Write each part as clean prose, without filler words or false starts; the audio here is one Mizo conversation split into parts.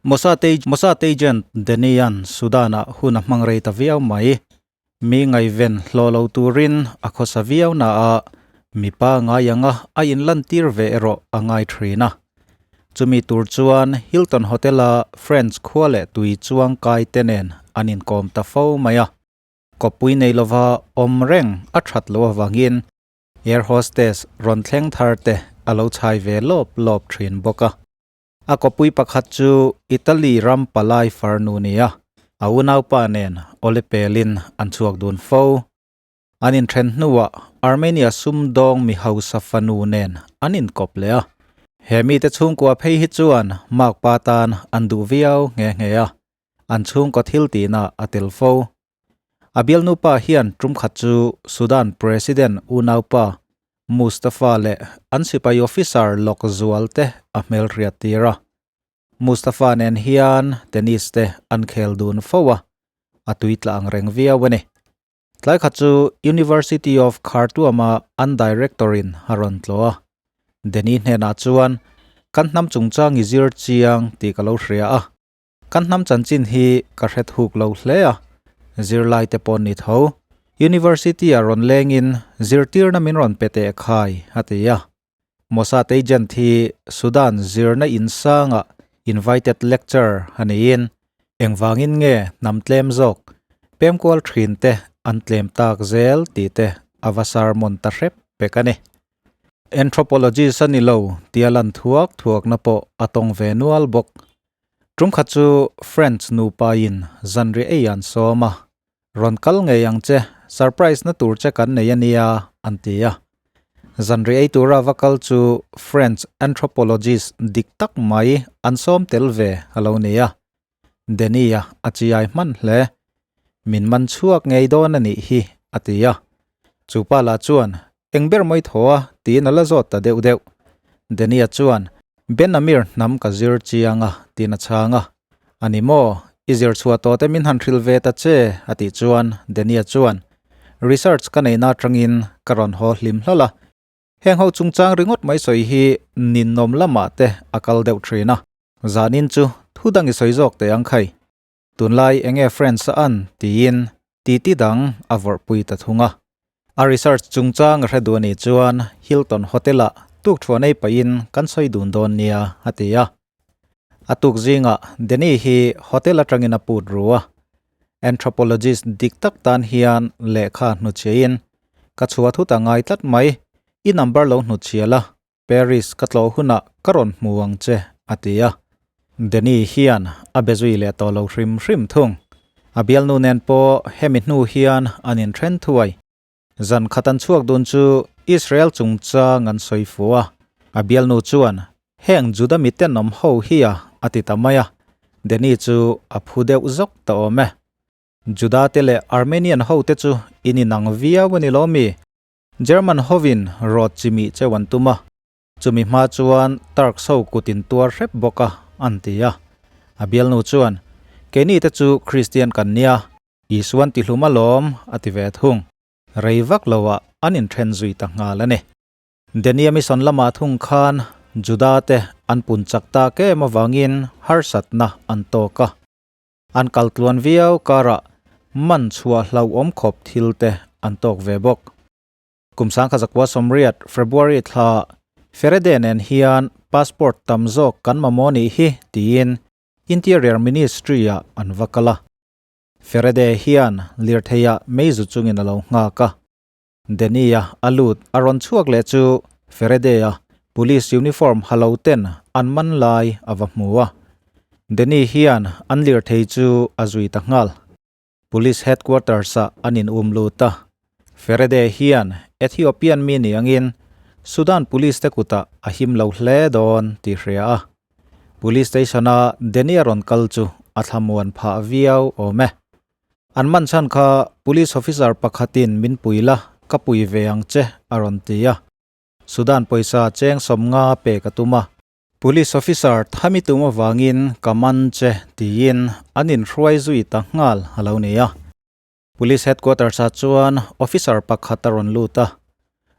Mossad agent Danny-a'n Sudan-ah hun a hmang rei ta viau mai. Mi ngaihven hlawh lo turin a khawsa viau na a, mipa ngai anga a inlantir ve erawh a ngai thin a. Chumi tur chuan Hilton Hotel-a French khua leh tui chuang kai te nen an inkawm ta fo mai a. Kawppui nei lova awm reng a that loh avangin air hostess rawn thleng thar te a lo chhai ve lawp lawp thin bawk a. A kawpui pakhat chu Italy ram palai farnu nia, a unaupa nen awle pelin an chhuak dun fo. An inthen hnuah Armenia sumdawng mi hausa fanu nen an inkawp leh a. He mite chhungkua phei hi chuan makpa tan an duh viau nghe nghe a, an chhungkaw thil tihna a tel fo. A bialnupa hian tum khat chu Sudan President unaupa Mustafa leh an sipai officer lawk zual te a hmelhriat tir a. Mustafa nen hian tennis te an khel dun fo a, a tui tla ang reng viau a ni. Tlai khat chu University of Khartoum-a an director-in a rawn tlawh a. Denny hnenah chuan, Kan hnam chungchang i zir chiang tih ka lo hria a. Kan hnam chanchin hi ka hre thuk lo hle a, zirlai te pawh ni tho. University-ah rawn lengin zirtirna min rawn pe teh khai, a ti a. Mossad agent hi Sudan zirna insangah invited lecture a niin engvangin nge hnam tlem zawk pemkual thin te an tlem tak zel tih te a va sermon ta hrep pek a ni. Anthropologist a ni lo tia lan thuak thuakna pawh a tawng ve nual bawk. Tum khat chu French nupain zanriah ei an sawm a, Rawn kal ngei ang che, surprise na tur che kan nei a nia, an ti a. Zanriah ei tura va kal chu French anthropologist dik tak mai an sawm tel ve a lo ni a. Danny-a a chiai hman hle. Min man chhuak ngei dawn a nih hi, a ti a. Chu pa lah chuan, Eng ber mai thaw a? tiin a la zawt ta deuh deuh. Danny-a chuan, Ben Amir hnam ka zir chiang a, tiin a chhang a. A ni maw? I zir chhuah tawh te min han hrilh ve ta che, a tih chuan Danny-a chuan, Research ka neihna atangin ka rawn haw hlim hlawlh a. Heng ho chungchang ringawt mai sawi hi ninawm lamah te a kal deuh thin a. Zanin chu thu dang i sawi zawk teh ang khai. Tunlai enge friends a an tiin titi dang a vawrhpui ta thung a. A research chungchang a hre duh anih chuan Hilton Hotel ah tukthuan ei pahin kan sawi dun dawn nia a ti a. A tuk zingah Danny hi hotel atangin a put ru a. Anthropologist dik tak tan hian lehkha hnuchhiahin ka chhuah thut a ngai tlat mai, i number lo hnuchhia la Paris ka tlawh hunah ka rawn hmu ang che, a ti a. Danny hian a be zui leh tawh lo hrim hrim thung. A bialnu nen pawh hemi hnu hian an inthen thuai. Zan khat an chhuak dun chu Israel chungchang an sawi fu a. A bialnu chuan, Heng Juda miten awm ho hi a, a ti ta mai a. Danny chu a phu deuh zawk ta awm e. Juda te leh Armenian ho te chu in inang viau a ni lo mi? German hovin rawt chimih cheu an tum a, chumi hma chuan Turks ho kut in tuar hrep bawk a, an ti a. A bialnu chuan, Keini te chu Kristian kan nia, Isuan tihlum alawm, a ti ve thung. Rei vak loah an inthen zui ta nghal a ni. Denia mission lamah thung khan Juda te an pun chak tak em avangin harsatna an tawk a. An kal tluan viau karah man chhuah hlauhawm khawp thil te an tawk ve bawk. Kum sangkha zakua sawmriat February thla Ferede nen hian passport tam zawk kan mamawh nih hi tiin Interior Ministry-ah an va kal a. Ferede hian lirtheiah meizu chungin a lo nghak a. Danny-a a lut a rawn chhuak leh chu Ferede-a police uniform ha lo ten an man lai a va hmu a. Danny hian an lirthei chu a zui ta nghal. Police headquarters-ah an in um lut a. Ferede hian Ethiopian mi ni angin Sudan police te kutah a him lo hle dawn tih hria a. Police station-a Danny-a rawn kal chu a thlamuan phah viau awm e. An man chhan kha police officer pakhatin min pui la, ka pui ve ang che, a rawn ti a. Sudan pawisa cheng sawmnga pek a tum a. Police officer thami tum avangin ka man che tiin an inhruai zui ta nghal a lo ni a. Police headquarters ah chuan officer pakhat a rawn lut a.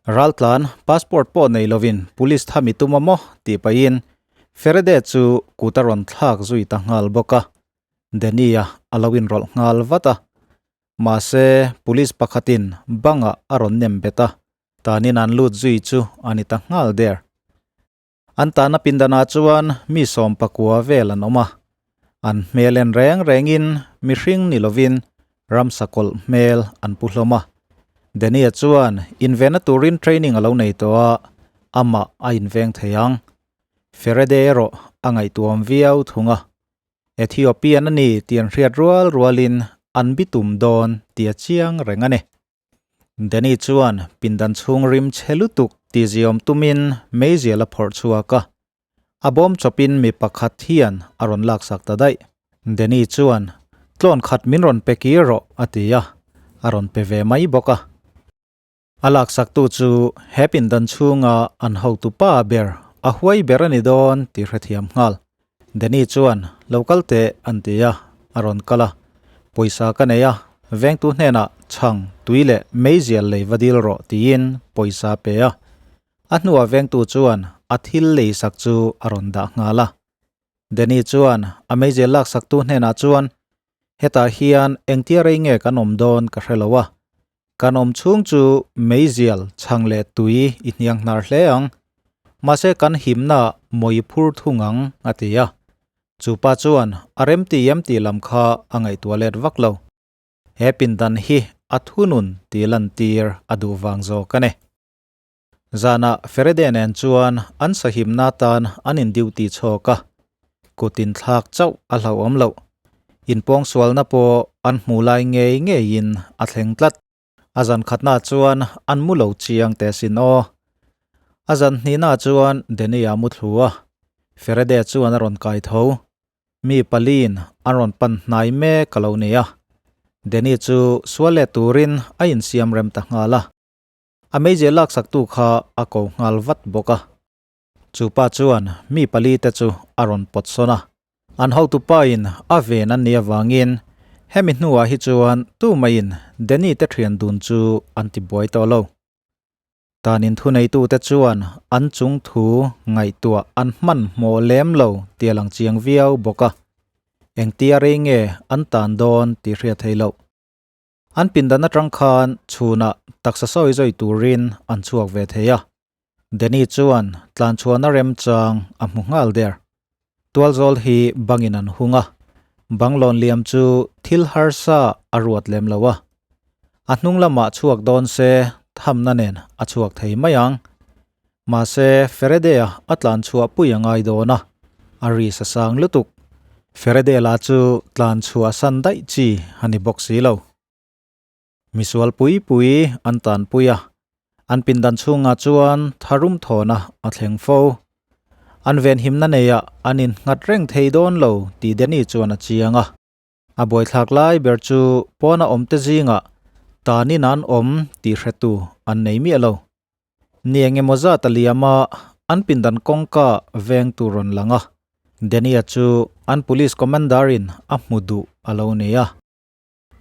Raltlan passport pawh nei lovin police thami tum a maw tih pahin. Ferede chu kut a rawn thlak zui ta nghal bawk a, Danny-a a lo inrawlh nghal vat a. Mahse, police pakhatin bangah a rawn nem bet a, tanin an lut zui chu a ni ta nghal der. An tahna pindanah chuan mi 19 vel an awm a, an hmel en reng rengin mihring ni lovin ramsa kawlh hmel an pu hlawm a. Danny-a chuan invenna turin training a lo nei tawh a, amah a inveng thei ang. Faraday erawh a ngaihtuam viau thung a. Ethiopian a ni tih an hriat rual rualin an bitum dawn tih a chiang reng a ni. Danny chuan pindan chhung rim chhe lutuk ti ziawm tumin meizial a phawrh chhuak a, a bawm chawpin mi pakhat hian a rawn laksak ta daih. Danny chuan, Tlawn khat min rawn pe kir rawh a ti a, a rawn pe ve mai bawk a. A laksaktu chu he pindan chhunga an hotu pa ber, a huai ber a ni dawn tih hrethiam nghal. Danny chuan, Lo kal teh, an ti a, a rawn kal a. Pawisa ka nei a, vengtu hnenah chhang, tui leh meizial lei va dil rawh tiin pawisa a pe a. A hnuah vengtu chuan a thil lei sak chu a rawn dah nghal a. Danny chuan a meizial laksaktu hnenah chuan, Hetah hian engtia rei nge kan awm dawn ka hre lo a, Kan awm chhung chu meizial, chhang leh tui i hniang hnar hle ang. Mahse kan himna mawi phur thung ang, a ti a. Chu pa chuan a remti em tih lam kha a ngaihtuah let vak lo. He pindan hi a thunun tih lantir a duh vang zawk a ni. Zanah Ferede nen chuan an sahimna tan an in duty chhawk a, kut inthlak chauh a hlauhawm loh. Inpawngsualna pawh an hmu lai ngei ngeiin a thleng tlat. A zan khatna chuan an mu lo chiang teh sin aw. A zan hnihna chuan Danny-a mu thlu a, Ferede chuan a rawn kai tho. Mi paliin an rawn pan hnai mek a lo ni a, Danny chu sual leh turin a insiam rem ta nghal a. A meizial laksaktu kha a ko nghal vat bawk a. Chu pa chuan mi pali te chu a rawn pawt sawn a. An hotu pain a ven an nih avangin hemi hnuah hi chuan tumaiin Danny te thian dun chu an ti buai tawh lo. Tanin thuneitute chuan an chung thu ngaihtuah an hmanhmawh lem lo tih a lang chiang viau bawk a. Engtia rei nge an tan dawn tih hriat theih loh. An pindan atang khan chhunah taksa sawi zawi turin an chhuak ve thei a. Danny chuan tlanchhuahna remchang a hmu nghal der. Tualzawl hi bangin an hung a, bang lawn liam chu thil harsa a ruat lem lo a. A hnung lamah chhuak dawn se thamna nen a chhuak thei mai ang. Mahse, Faraday-a a tlan chhuah pui a ngai dawn a, a ri sa sang lutuk. Faraday lah chu tlan chhuah san daih chi a ni bawk si lo. Misual pui pui an tan pui a, an pindan chhungah chuan tharum thawna a thleng fo. An venhimna neiah an innghat reng thei dawn lo tih Danny chuan a chiang a. A buaithlak lai ber chu pawna awmte zingah tanin an awm tih hretu an nei miah lo. Ni eng emaw zat a liam a, an pindan kawngka veng tur rawn lang a, Danny-a chu an police commander-in a hmu duh a lo ni a.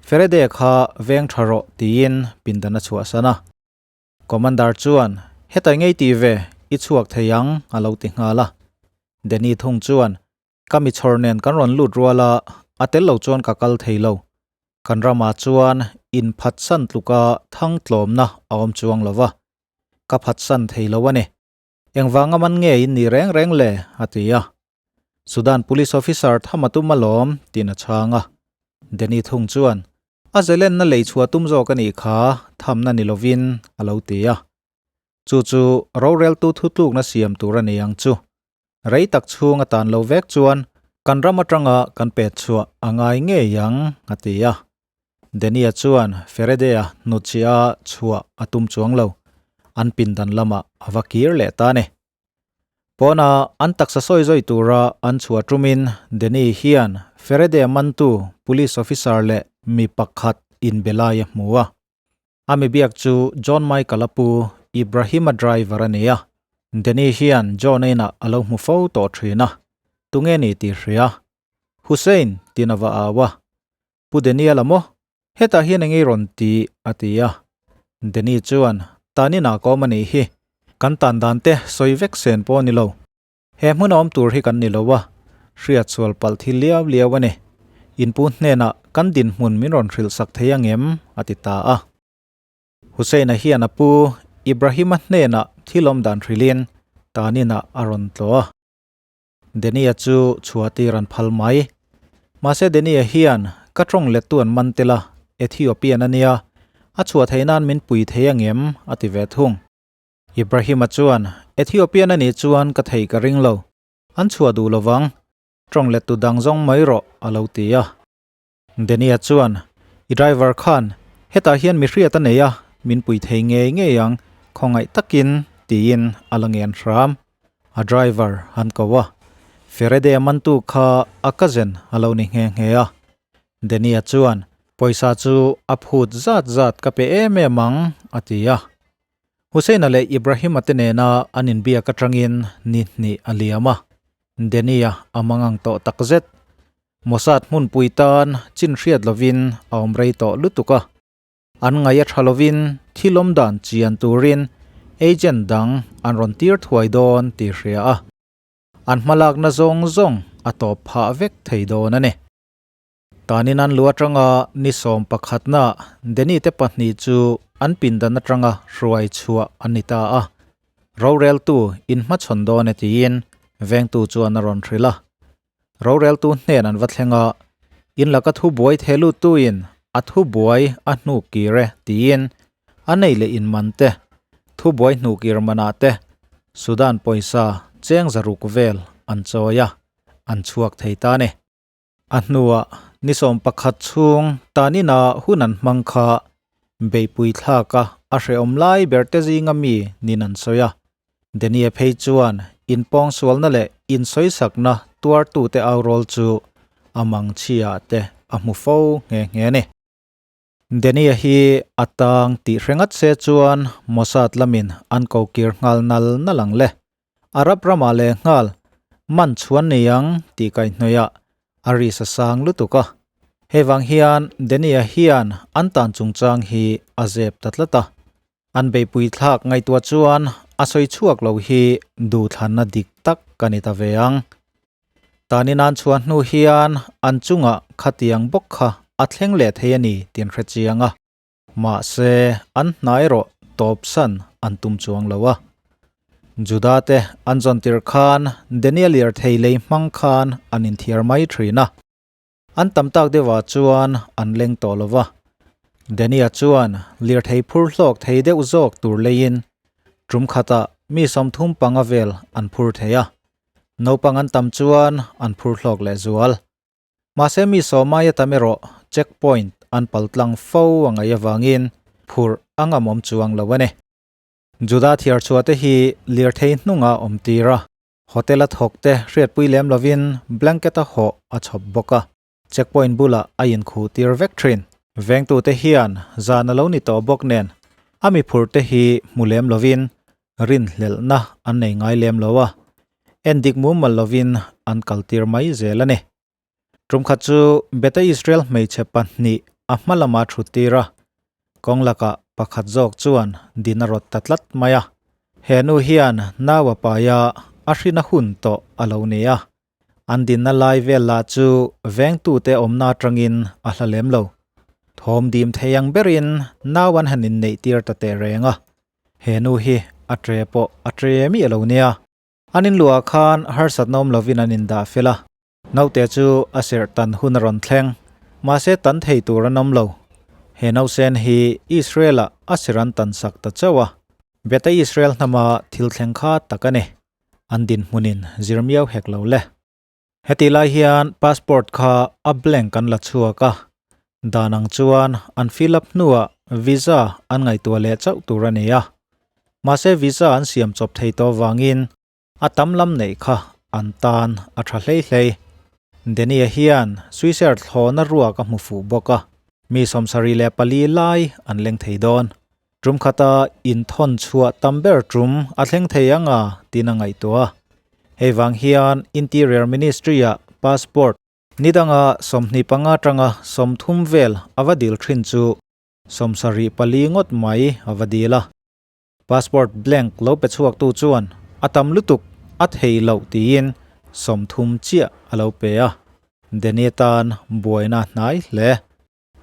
Faraday kha veng tha rawh tiin pindan a chhuahsan a. Commander chuan, Hetai ngei ti ve, i chhuak thei ang a lo ti nghal a. Danny thung chuan, Ka mi chhawr nen kan rawn lut rual a, a tel lo chuan ka kal thei lo. Kan ramah chuan in phatsan tluka thang tlawmna a awm chuang lo va, ka phatsan thei lo a ni. Engvanga man nge in nih reng reng le? a ti a. Sudan Police Officer tham a tum alawm tiin a chhang a. Danny thung chuan, A zelenna lei chhuah tum zawk a nih kha, thamna ni lovin a lo ti a. Chu chu roreltu thutlukna siam tur a ni ang chu. Rei tak chhung a tan lo vek chuan kan ram atanga kan pet chhuah a ngai ngei ang, a ti a. Danny-a chuan Faraday-a hnutchhiah chhuah a tum chuang lo, an pindan lamah a va kir leh ta a ni. Pawna an taksa sawi zawi tura an chhuah tumin Danny hian Faraday-a mantu police officer leh mi pakhat inbe lai a hmu a. A mi biak chu John Michael-a pu Ibrahim-a driver a ni a, Danny hian John-a inah a lo hmu fo tawh thin a, tunge ni tih hria. Hussein tiin a va au a, Pu Danny-a la maw? Hetah hian eng ei rawn ti? a ti a. Danny chuan, Tan inah ka awm a nih hi, kan tan dan te sawi vek sen pawh a ni lo. He hmun a awm tur hi kan ni lo a, hriat sual palh thil liau liau a ni. In pu hnenah kan dinhmun min rawn hrilh sak thei angem? a ti ta a. Hussein-a hian a pu Ibrahim-a hnenah thil awm dan hrilhin tanin ah a rawn tlawh a. Denia chu chhuahtir an phal mai. Mahse Denia hian ka tawng lettu an man tel a, Ethiopian a nia, a chhuah theih nan min pui thei angem? a ti ve thung. Ibrahim-a chuan, Ethiopian a nih chuan ka theih ka ring lo, an chhuah duh lovang, tawng lettu dang zawng mai rawh a lo ti a. Denia chuan, I driver khan hetah hian mi hriat a nei a, min pui thei ngei ngei ang, khawngaih takin, tiin a la ngen hram. A driver han ko a, Ferede mantu kha a cousin a lo ni nghe nghe a. Denia chuan, Pawisa chu a phut zat zat ka pe em em ang, a ti a. Hussein-a leh Ibrahim-a te nena an inbiak atangin ni hnih a liam a, Denia a mangang tawh takzet. Mossad hmunpui tan chin hriat lovin a awm rei tawh lutuk a, an ngaih a tha lovin thil awm dan chian turin agent dang an rawn tir thuai dawn tih hria a, an hmalakna zawng zawng a tawp phah vek thei dawn a ni. Tanin an lu atanga ni 11na Danny te pahnih chu an pindan atanga hruai chhuah an ni ta a, roreltu inhmachhawn dawn e tiin vengtu chuan a rawn hrilh a. Roreltu hnen an va thleng a, In laka thu buai the luttuin a thu buai a hnuk kir e tiin a nei leh in man te, thu buai hnuh kir manah te Sudan pawisa cheng zaruk vel an chawi a, an chhuak thei ta ni. A hnuah ni 11 chhung tanina hun an hmang kha beihpui thlaka a hrehawm lai ber te zinga mi nin an sawi a. Denie phei chuan inpawngsualna leh insawisakna tuartute aurawl chu a mangchhiah te a hmu fo nghe nghe a ni. Denie hi a tang tih hre ngat se chuan Mossad lamin an kokir nghal nal nal ang le. Arab ramah leh nghal man chhuan nei ang tih kaihhnawihah a ri sa sang lutuk a. Hei vang hian Denie hian an tan chungchang hi a zep ta tlat a. An beihpui thlak ngaihtuah chuan a sawi chhuak lo hi duhthlanna dik tak ka ni ta ve ang. Tanin an chhuah hnu hian an chungah khatiang bawk kha a thleng leh thei a ni tih an hre chiang a. Mahse, an hna erawh tawpsan an tum chuang lo a. Juda te an zawn tirh khan Daniel lirthei lei hmang khan an inthiar mai thin a. An tam tak deuhah chuan an leng tawh lo va. Danny-a chuan lirthei phur hlawk thei deuh zawk tur leiin tum khatah mi 35 vel an phur thei a. Naupang an tam chuan an phur hlawk leh zual. Mahse mi sawmaia tam erawh check point an pal tlang fo a ngaih avangin phurh a ngamawm chuang lo a ni. Juda thiar chhuah te hi lirthei hnungah awm tir a. Hotel a thawk te hriatpui lem lovin blanket a hawh a chhawp bawk a, checkpoint bulah a inkhuh tir vek thin. Vengtute hian zan a lo ni tawh bawk nen a mi phurh te hi hmu lem lovin rinhlelhna an nei ngai lem lo a, endik mumal lovin an kal tir mai zel a ni. Tumkhat chu Beta Israel hmeichhe pahnih a hma lama thut tir a, kawng lakah pakhat zawk chuan din a rawt ta tlat mai a. He nu hian nau a pai a, a hrin a hun tawh a lo ni a. An dinna lai vel lah chu vengtute awmna atangin a hla lem lo. Thawm dim thei ang berin nau an han inneih tir ta teh reng a. He nu hi a tre pawh a tre miah lo nia. An inluah khan harsatna awm lovin an indah fel a. Naute chu a serh tan hun a rawn thleng, mahse tan thei tur an awm lo. He nausen hi Israel-ah a serh an tan sak ta chauh a, Beta Israel hnama thil thleng kha tak a ni. An dinhmunin zir miau hek lo le. Hetih lai hian passport kha a blank an la chhuak a, dan ang chuan an fill up hnuah visa an ngaihtuah leh chauh tur a ni a. Mahse visa an siam chawp thei tawh vangin A tam lam neih kha an tan a tha hlei hlei. Denia hian Swissair thlawna ruak a hmu fuh bawk a, mi 74 lai an leng thei dawn. Tum khata inthawn chhuah tam ber tum a thleng thei ang a tiin a ngaihtuah a. Hei vang hian Interior Ministry-ah passport ni danga 25 atanga 30 vel a va dil thin chu 74 ngawt mai a va dil a. Passport blank lo pe chhuak tu chuan a tam lutuk, a thei loh tiin 30 chiah a lo pe a, Danny tan buaina a hnai hle.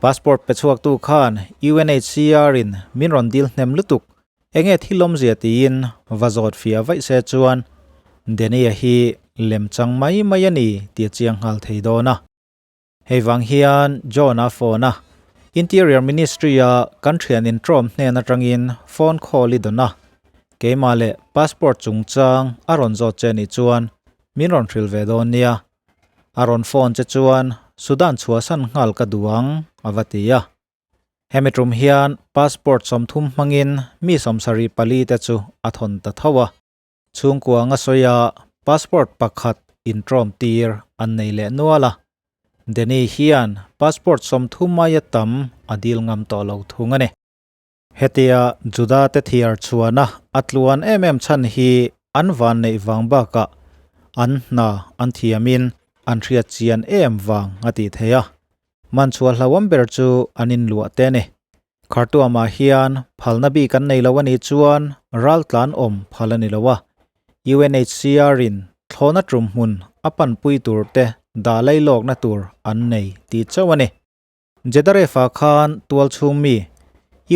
Passport pe chhuaktu khan UNHCR in min rawn dil hnem lutuk, enge thil awmzia tiin va zawt fiah vaih se chuan Danny-a hi lemchang mai mai a ni tih a chiang nghal thei dawn a. Hei vang hian John-a phone a, Interior Ministry-a kan thian intrawm hnen atangin phone call i dawn a, keimah leh passport chungchang a rawn zawt che nih chuan min rawn hrilh ve dawn nia. A rawn phone che chuan Sudan chhuahsan nghal ka duh ang, a va ti a. Hemi tum hian passport 30 hmangin mi 74 te chu a thawn ta tho a. Chhungkua anga sawia passport pakhat intrawm tir an nei leh nual a. Danny hian passport 30 aia tam a dil ngam tawh lo thung a ni. Hetia Juda te thiar chhuana a tluan em em chhan hi an van neih vang bakah an hna an thiamin an hriat chian em vang a tih theih a. Man chhuah hlauhawm ber chu an inluah te a ni. Khartoum-ah hian phalna bik an nei lo a nih chuan raltlan awm phal a ni lo a, UNHCR-in thlawhna tum hmun a panpui tur te dah lailawkna tur an nei tih chauh a ni. Jedaref-ah khan tualchhung mi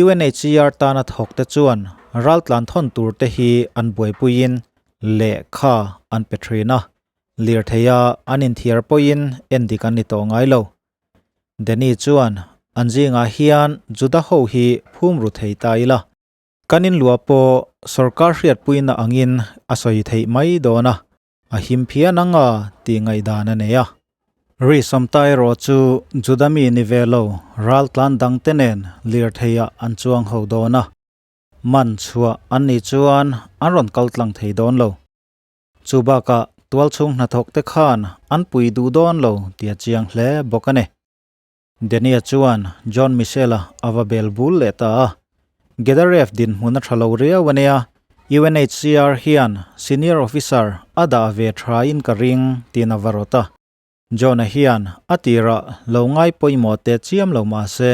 UNHCR tana thawk te chuan raltlan thawn tur te hi an buaipuiin lehkha an pe thin a, lirtheia an inthiar pawhin endik an ni tawh ngai lo. Danny chuan, An zingah hian Juda ho hi phum ru thei ta ila. Kan inluah pawh sorkar hriatpuina angin a sawi theih mai dawn a, a him phian ang a tih ngaihdan a nei a. Ri Samta erawh chu Juda mi ni ve lo raltlan dangte nen lirtheiah an chuang ho dawn a, man chhuah an nih chuan an rawn kal tlang thei dawn lo. Chu bakah tualchhung hnathawk te khan an pui duh dawn lo tih a chiang hle bawk a ni. Dania chuan John Michel-a a va bel bul leh ta a. Gedaref dinhmun a tha lo riau a nia, UNHCR hian senior officer a dah ve tha in ka ring tiin a va rawt a. John-a hian a tirah lo ngai pawimawh teh chiam lo mah se,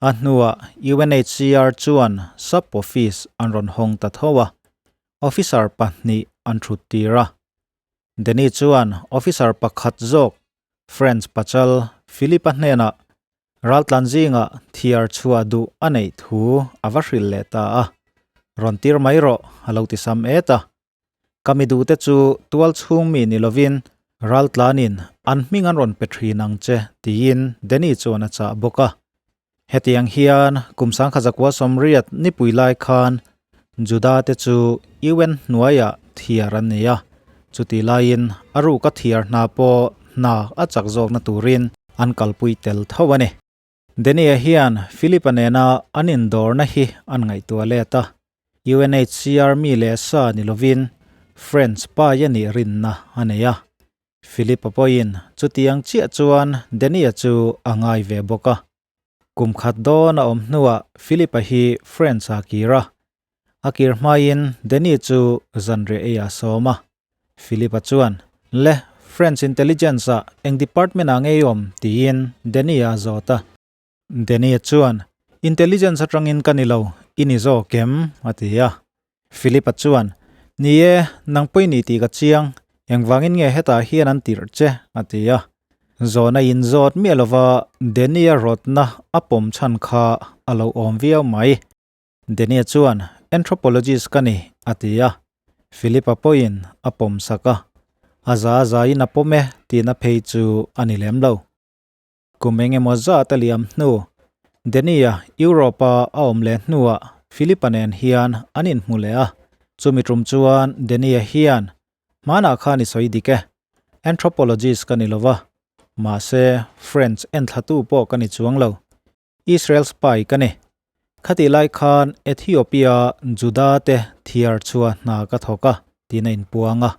a hnuah UNHCR chuan sub office an rawn hawng ta tho a. Officer pahnih an thut tir a. Danny chuan officer pakhat zawk French pachal Philip-a hnenah raltlan zingah thiar chhuah duh a neih thu a va hrilh leh ta a. Rawn tir mai rawh a lo ti sam et a. Ka mi duhte chu tual chhung mi ni lovin raltlanin an hming an rawn pe thin ang che tiin Danny chuan a chah bawk a. Hetiang hian kum 1980 nipui lai khan Juda te chu UN hnuaiah thiar an nei a, chutih laiin a ruka thiar hna pawh hna a chak zawkna turin an kalpui tel tho a ni. Denia hian Philip-a nena an indawrna hi an ngaihtuah let a, UNHCR mi leh sa ni lovin French pai a nih rinna a nei a. Philip-a pawhin chutiang chiah chuan Danny-a chu a ngai ve bawk a. Kum khat dawn a awm hnuah Philip-a hi French-a kir a. A kir hmain Danny chu zanriah ei a sawm a. Philip-a chuan, Le, French intelligence-ah eng department-ah nge i awm? tiin Danny-a a zawt a. Danny-a chuan, Intelligence atangin ka ni lo, i ni zawk em? a ti a. Philip-a chuan, Ni e, nang pawh i ni tih ka chiang, engvangin nge hetah hian an tirh che? a ti a. Zawhna inzawt miah lova Danny-a rawtna a pawm chhan kha a lo awm viau mai. Danny-a chuan, Anthropologist ka ni, a ti a. Philip-a pawhin a pawm sak a. A za a zain a pawm e tihna phei chu a ni lem lo. Kum eng emaw zat a liam hnu, Danny-a Europe-a a awm leh hnuah Philip-a nen hian an inhmu leh a. Chumi tum chuan Danny-a hian, Hmanah khan i sawi dik e. Anthropologist ka ni lo va, mahse French enthlatu pawh ka ni chuang lo. Israel spy ka ni. Khatih lai khan Ethiopia Juda te thiar chhuah hna ka thawk a, tiin a inpuang a.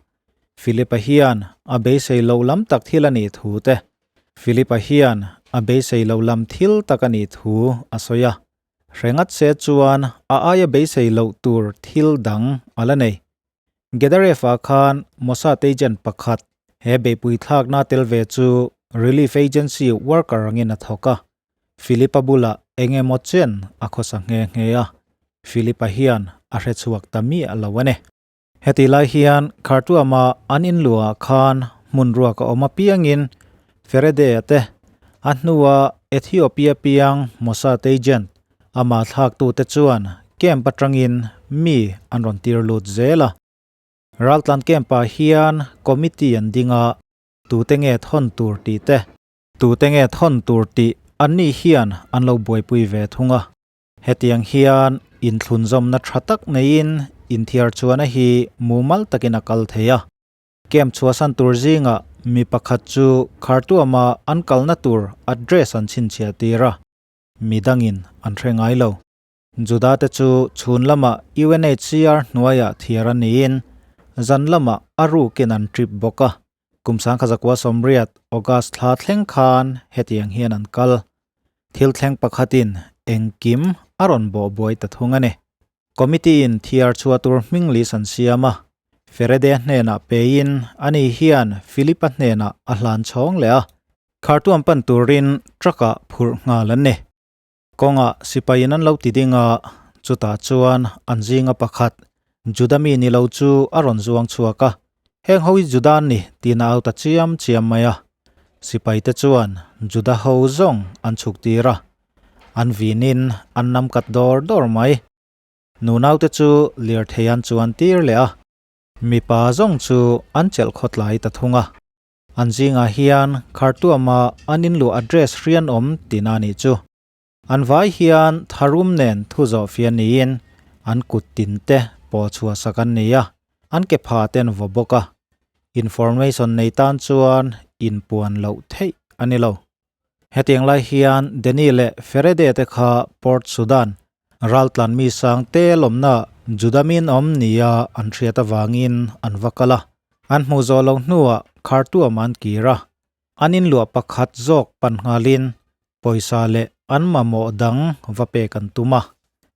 Philip-a hian a beisei loh lam tak thil a nih thu te, Philip-a hian a beisei loh lam thil tak a nih thu a sawi a. Hre ngat se chuan a aia beisei loh tur thil dang a la nei. Gedaref-ah khan Mossad agent pakhat he beihpui thlakna tel ve chu Relief Agency worker angin a thawk a. Philip-a bulah eng emaw chen a khawsa nghe nghe a, Philip-a hian a hre chhuak ta miah lo a ni. Heti lai hian Khartoum-a an inluah khan hmun ruak a awm apiangin Faraday-a te, a hnua Ethiopia piang Mossad agent amah thlaktute chuan camp atangin mi an rawn tir lut zel a. Raltlan camp-ah hian committee an ding a, tute nge thawn tur tih te, tute nge thawn tur tih anni hian an lo buaipui ve thung a. Hetiang hian inthlunzawmna tha tak neiin inthiar chuana hi mumal takin a kal thei a. Camp chhuahsan tur zingah mi pakhat chu Khartoum-a an kalna tur address an chhinchhiah tir a, mi dangin an hre ngai lo. Juda te chu chhun lamah UNHCR hnuaiah thiar a niin zan lamah a rukin an trip bawk a. Kum sangkhazakua 80 August thla thleng khan hetiang hian an kal. Thil thleng pakhatin engkim a rawn bawh buai ta thung a ni. Committee in thiar chhuah tur hming list an siam a, Ferede hnenah peiin ani hian Philip-a hnenah a hlan chhawng leh a, Khartoum pan turin truck-ah phurh nghal an ni. Kawngah sipaiin an lo ti ding a, chutah chuan an zinga pakhat, Juda mi ni lo chu a rawn zuang chhuak a, Heng ho hi Juda an ni tiin a au ta chiam chiam mai a. Sipaite chuan Juda ho zawng an chhuk tir a, an vinin an nam kat dawr dawr mai. Nunaute chu lirthei an chuan tir leh a, mipa zawng chu an chelh khawtlai ta thung a. An zingah hian Khartoum-a an inluah address hrian awm tihna a nih chu. An vai hian tharum nen thu zawhfiah niin an kut tin te pawh chhuahsak an ni a, an ke pha te an vaw bawk a. Information nei tan chuan inpuan loh theih a ni lo. Hetiang lai hian Deni leh Ferede te kha Port Sudan raltlan mi sang te lawmna Judamin awm nia an hriat avangin an va kal a. An hmuh zawh loh hnuah Khartoum an kir a, an inluah pakhat zawk pan nghalin pawisa leh an mamawh dang va pek an tum a.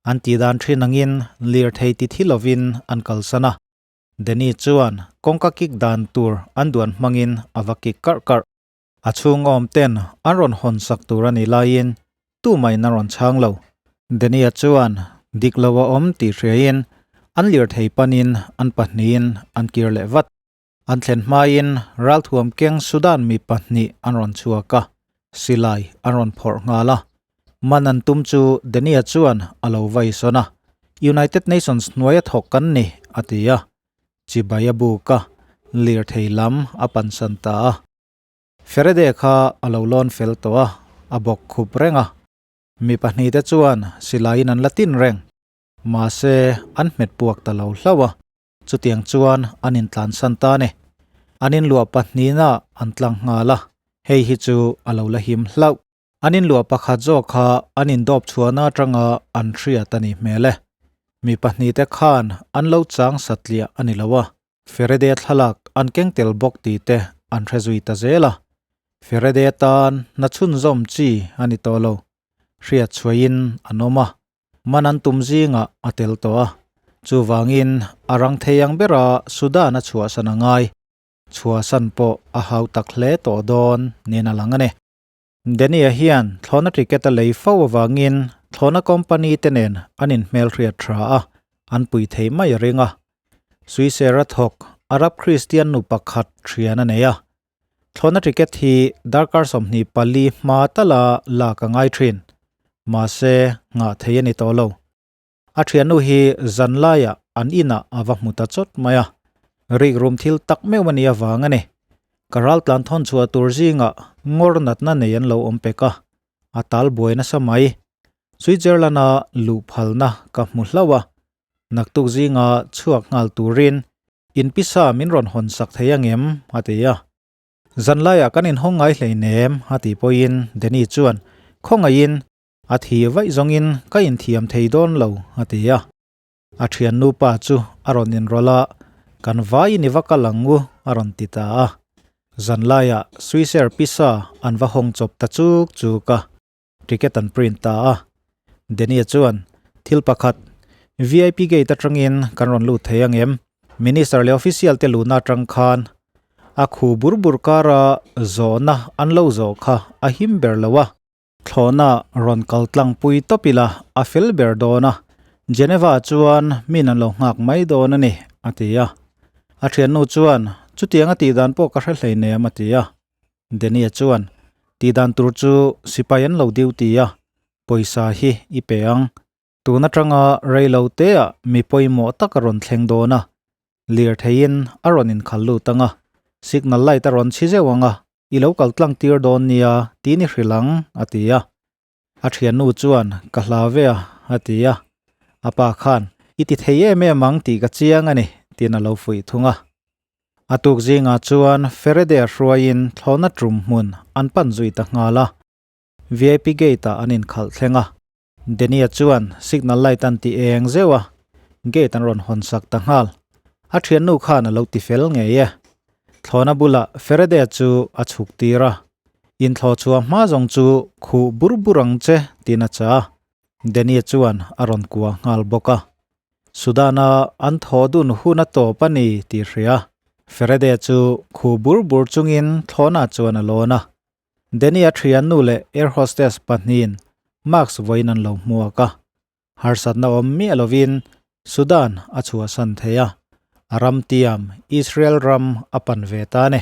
An tihdan thin angin lirthei ti thi lovin an kalsan a. Deni chuan kawngka kik dan tur an duan hmangin a va kik karh karh. A chhung awm ten an rawn hawn sak tur a nih laiin tumahin an rawn chhang lo. Denia chuan dik lo a awm tih hriain an lirthei panin an pahnihin an kir leh vat. An thlen hmain ralthuam keng Sudan mi pahnih an rawn chhuak a, silai an rawn phawrh nghal a. Man an tum chu Denia chuan a lo vai sawn a, United Nations hnuaia thawk kan ni, a ti a. Chibai a buk a, lirthei lam a pansan ta a. Ferede kha a lo lawn fel tawh a, a bawk khup reng a. Mi pahnihte chuan silaiin an la tin reng. Mahse, an hmet puak ta lo hlauh a, chutiang chuan an intlansan ta a ni. An inluah pahnihna an tlang nghal a, hei hi chu a lo la him hlauh. An inluah pakhat zawk kha an indawp chhuahna atanga an hriat a nih hmel e. Mi pahnihte khan an lo chang satliah a ni lo a, Ferede thlalak an keng tel bawk tih te an hre zui ta zel a. Ferede tan hna chhunzawm chi a ni tawh lo. Hriat chhuahin an awm a, man an tum zingah a tel tawh a. Chuvangin a rang thei ang bera Sudan a chhuahsan a ngai. Chhuahsan pawh a hau tak hle tawh dawn niin a lang a ni. Dania hian thlawhna ticket a lei fo avangin thlawhna company te nen an inhmelhriat tha a, an pui thei mai a ring a. Suisera thawk Arab Kristian nu pakhat thian a nei a. Thlawhna ticket hi darkar 24 hma tala lak a ngai thin. Mahse, nghah thei a ni tawh lo. A thiannu hi zan laiah an inah a va hmu ta chawt mai a, rikrum thil tak meuh a nih avang a ni. Ka raltlan thawn chhuah tur zingah ngawr natna nei an lo awm pek a, a tal buai nasa mai. Switzerland-a luh phalna ka hmu hlauh a, naktuk zinga chhuak nghal turin in pisa min rawn hawn sak thei angem? a ti a. Zan laiah kan inhawng ngai hleinem a tih pawhin Danny chuan khawngaihin A thi vaih zawngin ka inthiam thei dawn lo, a ti a. A thiannu pa chu a rawn inrawlh a, Kan vaiin i va kal ang u, a rawn ti ta a. Zanlaiah Swissair pisa an va hawng chawp ta chuk chuk a, ticket an print ta a. Denia chuan, Thil pakhat, VIP gate atangin kan rawn lut thei ang em? Minister leh official te luhna atang khan a khu bur bur kara zawhna an lo zawh kha a him ber lo a. Thlawhna rawn kal tlangpui tawp ila a fel ber dawn a, Geneva chuan min an lo nghak mai dawn a ni, a ti a. A thiannu chuan, Chutianga tih dan pawh ka hre hleinem a ti a. Danny-a chuan, Tih dan tur chu sipai an lo duty a, pawisa hi i pe ang. Tun atanga rei lo teah mi pawimawh tak a rawn thleng dawn a, lirtheiin a rawn inkhal lut ang a, signal light a rawn chhi zeuh ang a, i lo kal tlang tir dawn nia tiin i hrilh ang, a ti a. A thiannu chuan, Ka hla ve a, a ti a. A pa khan, I ti thei em em ang tih ka chiang a ni, tiin a lo fuih thung a. A tuk zingah chuan Faraday-a hruaiin thlawhna tum hmun an pan zui ta nghal a. VIP gate-ah an inkhalh thleng a. Danny-a chuan signal light an ti eng zeuh a, gate an rawn hawn sak ta nghal. A thiannu khan a lo ti fel ngei e. Thlawhna bulah Faraday-a chu a chhuk tir a, Inthlawh chhuah hma zawng chu khuh bur bur ang che tiin a chah a. Danny-a chuan a rawn kuah nghal bawk a. Sudan-a an thaw dun hun a tawp a ni tih hria. Faraday-a chu khuh bur bur chungin thlawhna chuan a lawn a. Danny-a thiannu leh air hostess pahnihin mask vawiin an lo hmuak a, harsatna awm miah lovin Sudan a chhuahsan thei a, a ram tiam Israel ram a pan ve ta ni.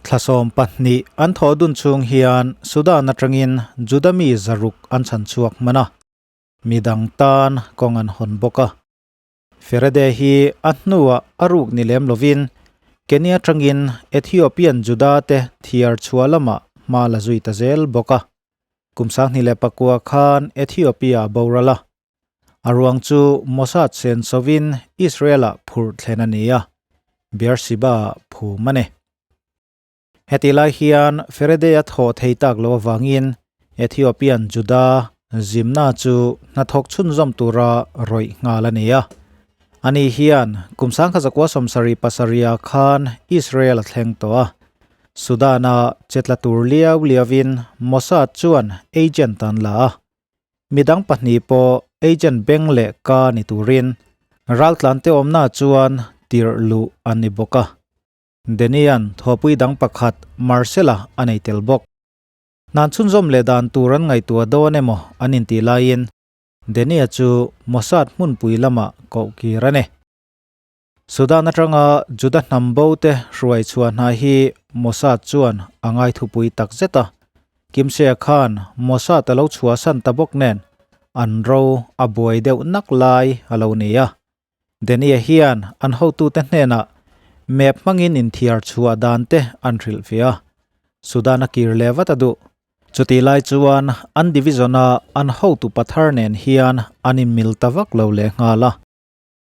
Thla 12 an thawh dun chhung hian Sudan atangin Juda mi zaruk an chhan chhuak hman a, midang tan kawng an hawn bawk a. Faraday hi a hnuah a ruk ni lem lovin Kenya atangin Ethiopian Juda te thiar chhuah lamah hma la zui ta zel bawk a. Kum 2009 khan Ethiopia a boral a. A ruang chu Mossad sen sovin Israel-ah phurh thlen a ni a, Beersheba-ah phum a ni. Heti lai hian Faraday-a thawh thei tak lo avangin Ethiopian Juda zimna chu hnathawk chhunzawm tura rawih nghal a ni a. Ani hian kum 1977 khan Israel a thleng tawh a. Sudan-a chetla tur liau liauin Mossad chuan agent an la a. Midang pahnih pawh agent beng leh ka ni turin raltlante awmna chuan tirh luh an ni bawk a. Danny-a'n thawpui dang pakhat Marcel-a a nei tel bawk. Hnan chhunzawm leh dan tur an ngaihtuah dawn emaw an intih laiin Danny-a chu Mossad hmunpui lamah koh kir a ni. Sudan atanga Juda hnam bo te hruai chhuah hna hi Mossad chuan a ngaithupui tak zet a. Kimsea khan Mossad a lo chhuahsan ta bawk nen an ro a buai deuh nak lai a lo ni a. Danny-a hian an hotute hnenah map hmangin inthiar chhuah dan te an hrilhfiah a, Sudan a kir leh vat a duh. Chutih lai chuan an division-a an hotu pathar nen hian an inmil ta vak lo leh nghal a.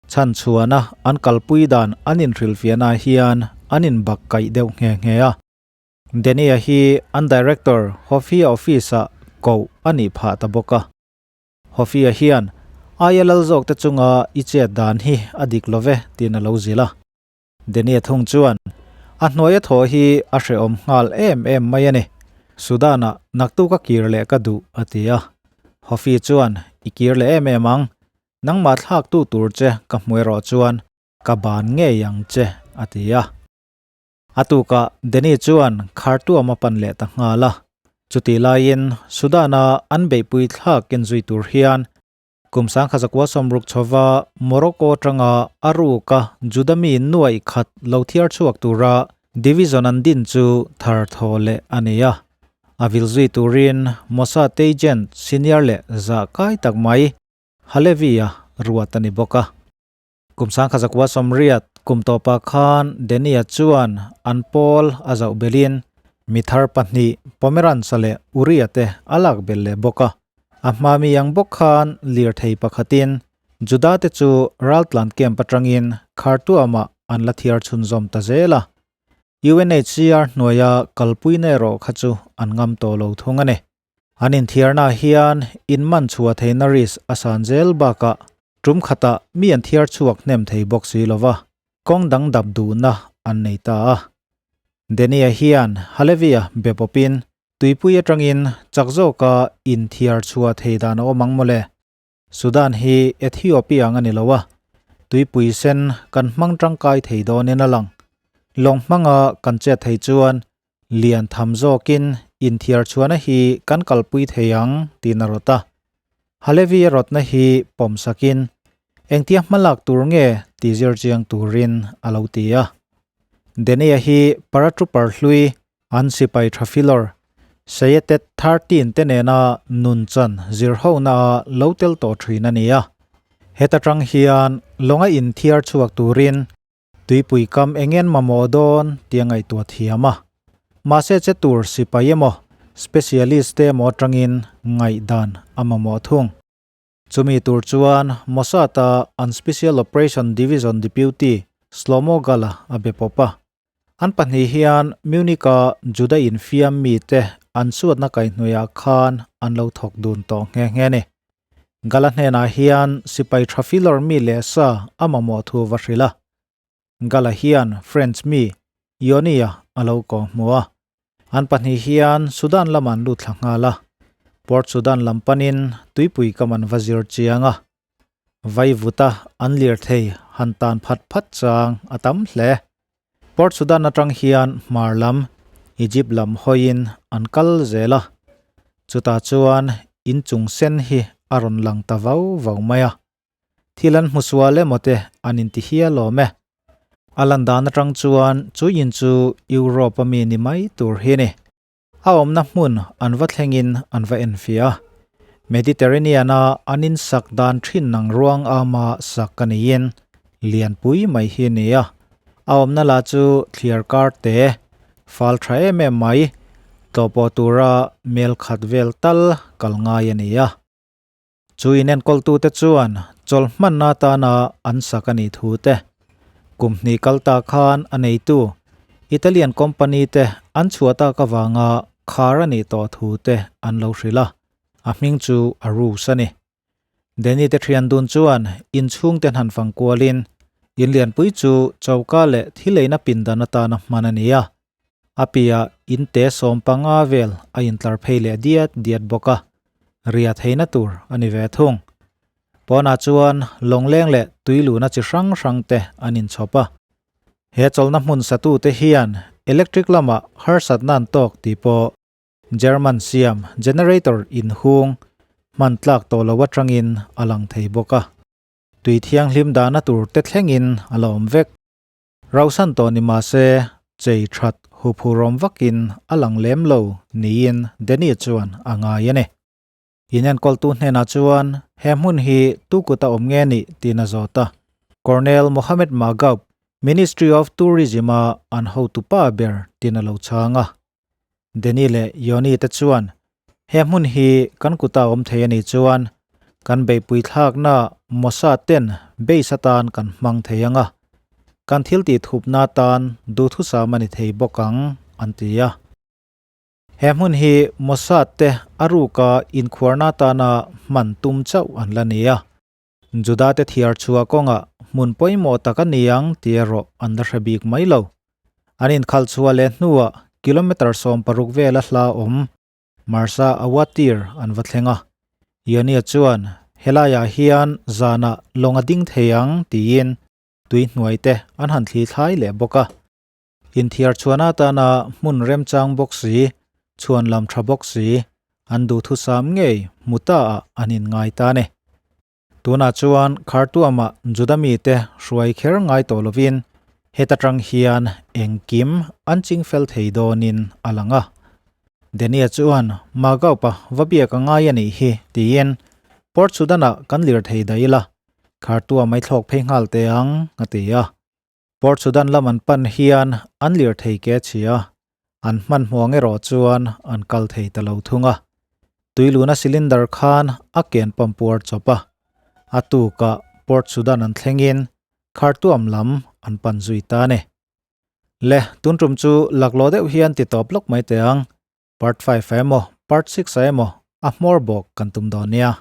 Chhan chhuana an kalpui dan an inhrilhfiahnaah hian an inbak kaih deuh nghe nghe a. Danny-a hi an director Hofia office-ah koh a nih phah ta bawk a. Hofia hian aia lal zawk te chunga i chet dan hi a dik lo ve tiin a lo zilh a. Denia thung chuan a hnuaia thaw hi a hrehawm nghal em em mai a ni. Sudan-ah naktuk a kir leh ka duh a ti a. Hofi chuan i kir leh em em ang, nangmah thlaktu tur che ka hmu erawh chuan ka ban ngei ang che a ti a. A tukah Danny chuan Khartoum a pan leh ta nghal a. Chutih laiin Sudan-a an beihpui thlak in zui tur hian kum 1960 chhova Morocco atanga a ruka Juda mi nuaih khat lo thiar chhuak tura division an din chu thar thaw leh a ni a. A vil zui turin Mossad agent senior leh zah kai tak mai Halevi-a ruat a ni bawk a. Kum 1980 kum tawpah khan Danny-a chuan an pawl a zauh belhin mi thar pahnih Pomeranz-a leh Uri-a te a lak belh leh bawk a. A hma mi ang bawk khan lirthei pakhatin Juda te chu raltlan camp atangin Khartoum-ah an la thiar chhunzawm ta zel a. UNHCR hnuaia kalpuina erawh kha chu an ngam tawh lo thung a ni. An inthiarnaah hian inman chhuah theihna risk a san zel bakah tum khatah mi an thiar chhuak hnem thei bawk si lo va, kawng dang dap duhna an nei ta a. Danny-a hian Halevi-a be pawpin tuipui atangin chak zawka inthiar chhuah thei dan a awm ang mawle. Sudan hi Ethiopia ang a ni lo a, tuipui sen kan hmang tangkai thei dawnin a lang. Lawng hmanga kan chet thei chuan Lian tham zawkin inthiar chhuahna hi kan kalpui thei ang tiin a rawt a. Halevi a rawtna hi pawm sakin, Engtia hmalak tur nge tih zir chiang turin a lo ti a. Denia hi paratrooper hlui an sipai tha filawr Sayetet 13 te nena nun chan zir hona a lo tel tawh thin a ni a. Heta tang hian lawnga inthiar chhuak turin Tuipui kam engen mamawh dawn tia ngaihtuah thiam a. Mahse che tur sipai emaw specialist te emaw atangin ngaihdan a mamawh thung. Chumi tur chuan Mossad a an Special Operation Division Deputy Shlomo Gala a be pawp a. An pahnih hian Munich a Juda infiam mite an suatna kaihhnuaiah khan an lo thawk dun tawh nghe nghe a ni. Gala hnenah hian sipai tha filawr mi leh sa a mamawh thu va hrilh a. Gala hian French mi Yoni-a a lo kawh hmu a. An pahnih hian Sudan lamah an lut thla nghal a. Port Sudan lam panin tuipui kam an va zir chiang a. Vaivuta an lirthei han tan phat phat chang a tam hle. Port Sudan atang hian hmar lam, Egypt lam hawiin an kal zel a, chutah chuan inchung sen hi a rawn lang ta vau vau mai a. Thil an hmu sual emaw te an inti hial awm e. A lan dan atang chuan chu in chu Europe a mi ni mai tur hi a ni. A awmna hmun an va thlengin an va enfiah a. Mediterranean-a an insak dan thin nang ruang ama sak a niin lianpui mai hi a ni a. A awmna lah chu thliar kar te, fal tha em em mai, tlawhpawh tura mel khat vel tal kal ngai a ni a. Chu inenkawltute chuan chawlh hmanna atana an sak a nih thu te, kum hnih kal ta khan a neitu Italian company te an chhuah tak avanga khar a nih tawh thu te an lo hrilh a, a hming chu a Rus a ni. Danny te thian dun chuan inchhung te han fang kualin in lianpui chu choka leh thil eina pindan atana hman a ni a, A piah in te 15 vel a intlar phei leh diat diat bawk a, ria theihna tur a ni ve thung. Pawnah chuan lawngleng leh tuiluhna chi hrang hrang te an inchhawp a. He chawlhna hmun satute hian electric lamah harsatna an tawk tih pawh German siam generator inhung hman tlak tawh lo atangin a lang thei bawk a. Tui thianghlim dahna tur te thlengin a la awm vek. Rausan tawh ni mah se, chei that huphurawm vakin a lang lem lo niin Danny chuan a ngai a ni. Inenkawltu hnenah chuan he hmun hi tu kut a awm nge nih tiin a zawt a. Colonel Mohamed Magab, Ministry of Tourism-a an hotu pa ber tiin a lo chhang a. Danny leh Yoni te chuan he hmun hi kan kuta awm thei a nih chuan kan beihpui thlakna Mossad ten base atan kan hmang thei ang a, kan thil tih thupna atan duhthusam a ni thei bawk ang, an ti a. He hmun hi Mossad te a ruka inkhuarna atana hman tum chauh an la ni a. Juda te thiar chhuah kawngah hmun pawimawh tak a ni ang tih erawh an la hre bik mai lo. An inkhalh chhuah leh hnuah kilometre 60 vela hla awm Marsa Awatir an va thleng a. Ionia chuan helaiah hian zanah lawng a ding thei ang tiin tui hnuai te an han thli thlai leh bawk a. Inthiar chhuahna atana hmun remchang bawk si, chhuan lam tha bawk si, an duhthusam ngei hmu ta ah an inngai ta a ni. Tunah chuan Khartoum-ah Juda mite hruai kher ngai tawh lovin heta tang hian engkim an ching fel thei dawnin a lang a. Dania chuan Magaupa va biak a ngai a nih hi tiin Port Sudan-ah kan lirthei daih ila, Khartoum-a i thlawk phei nghal teh ang a ti a. Port Sudan lam an pan hian an lirthei ke chhia, an hmanhmuang erawh chuan an kal thei ta lo thung a. Tuiluna cylinder khan a ken pump puar chawp a, a tukah Port Sudan an thlengin Khartoum lam an pan zui ta a ni. Le, tun tum chu laklawh deuh hian ti tawp lawk mai teh ang, Part 5 ah emaw, Part 6 ah emaw a hmawr bawk kan tum dawn nia.